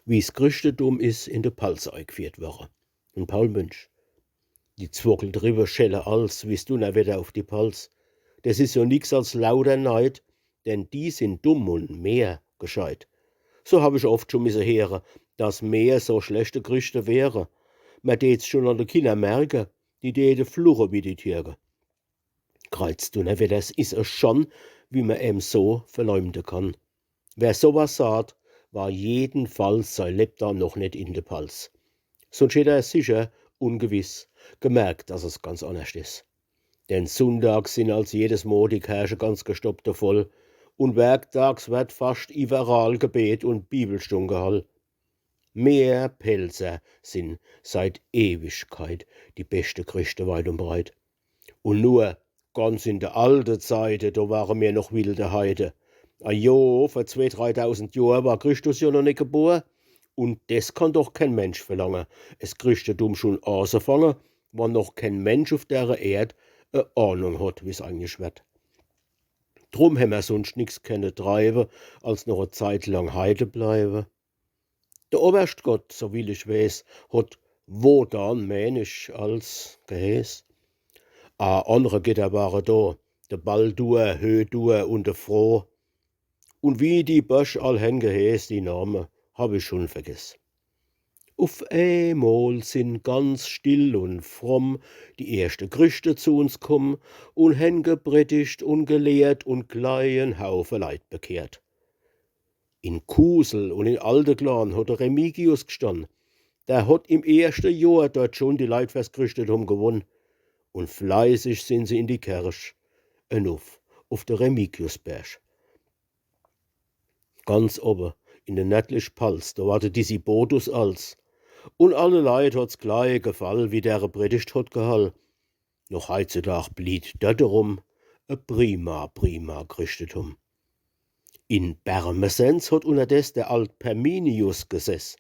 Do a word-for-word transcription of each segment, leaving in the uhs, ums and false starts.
Wie's Christetum is in de Palz eigfiehrt worre. Un Paul Münch. Die Zwockeltriwwe schelle als wie's Dunnerwetter uf die Palz. Des is jo nix als lauter Neid, denn die sin dumm un mehr gescheit. So hab ich oft schun misse heere, dass mehr so schlechte Chrischte wäre. Mer deet's schun an de Kinner merke, die deete fluche wie die Türke. Kreizdunnerwetter, es is e Schann, wie mer em so verleumde kann. Wer so was saat, war jedenfalls sei Lebtag noch net in de Palz. Sunscht hätt er sicher un gewiss gemerkt, dass es ganz annerscht is. Denn sunntags sin als jedes Mol die Kerche ganz gestoppt voll, un werktags werd fascht iwwerall gebet un Bibelstunn gehall. Mer Pälzer sin seit Ewigkeit die beschte Chrischte weit un breit. Un nur ganz in de alte Zeite, do ware mer noch wilde Heide. A jo, vor zwee, dreidausend Johr war Christus jo noch net gebor. Un des kann doch keen Mensch verlange, es Christetum schun aasefange, wann noch keen Mensch uf dere Erd e Ahnung hot, wie's eigentlich werd. Drum hämmer sunscht nix kenne treiwe, als noch e Zeit lang Heide bleiwe. De Oberscht Gott, so will ich weeß, hot Wotan, meen ich, als geheeß. A annre Getter ware do, de Baldur, Hödur un de Froh. Un wie die Bösch all hen geheeß, die Name hab ich schun vergess. Uf eemol sin ganz still un fromm die erschte Chrischte zu uns kumm un hen gepredigt un gelehrt un glei en Haufe Leit bekehrt. In Kusel un in Aldeglan hot de Remigius gstann. Der hot im erschte Johr dort schun die Leit fürs Christetum gewunn. Un fleißig sin se in die Kerch enuff uf de Remigiusberg. Ganz owwe in de nördlich Palz, do war de Disibotus als. Un alle Leit hot's glei gefall, wie der e Predigt hot gehall. Noch heitzudag blieht dort erum e prima, prima Christetum. In Bermesens hot unnerdes der alt Perminius gesess.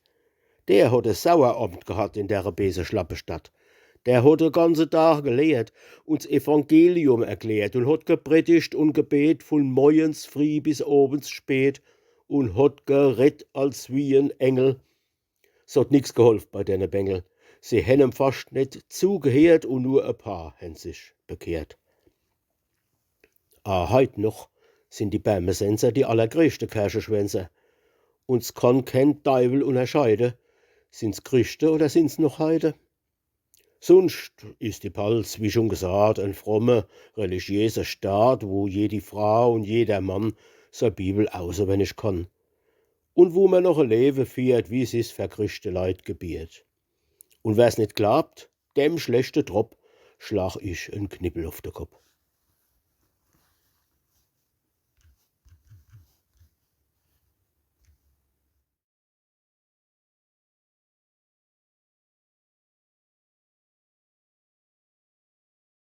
Der hot e Saueramt gehat in dere beese Schlappestadt. Der hot de ganze Dag gelehrt un 's Evangelium erklärt un hot gepredigt un gebet vun morjens frieh bis owends spät un hot geredd als wie en Engel. S hot nix geholf bei denne Bengel. Se hen em fascht net zugeheert un nur e paar hen sich bekehrt. A heit noch sin die Bermesenser die allergreeschte Kercheschwänzer. Un 's kann keen Deiwel unnerscheide, sin's Chrischte oder sin's noch Heide. Sunscht is die Palz, wie schun gesaat, en fromme, religiöse Staat, wo jedi Fraa un jeder Mann sei Bibel auswennig kann. Un wo mer noch e Lewe fiehrt, wie sich's fer Chrischte Leit gebiert. Un wer's net glaabt, dem schlechte Tropp schlag ich en Knippel uf de Kopp.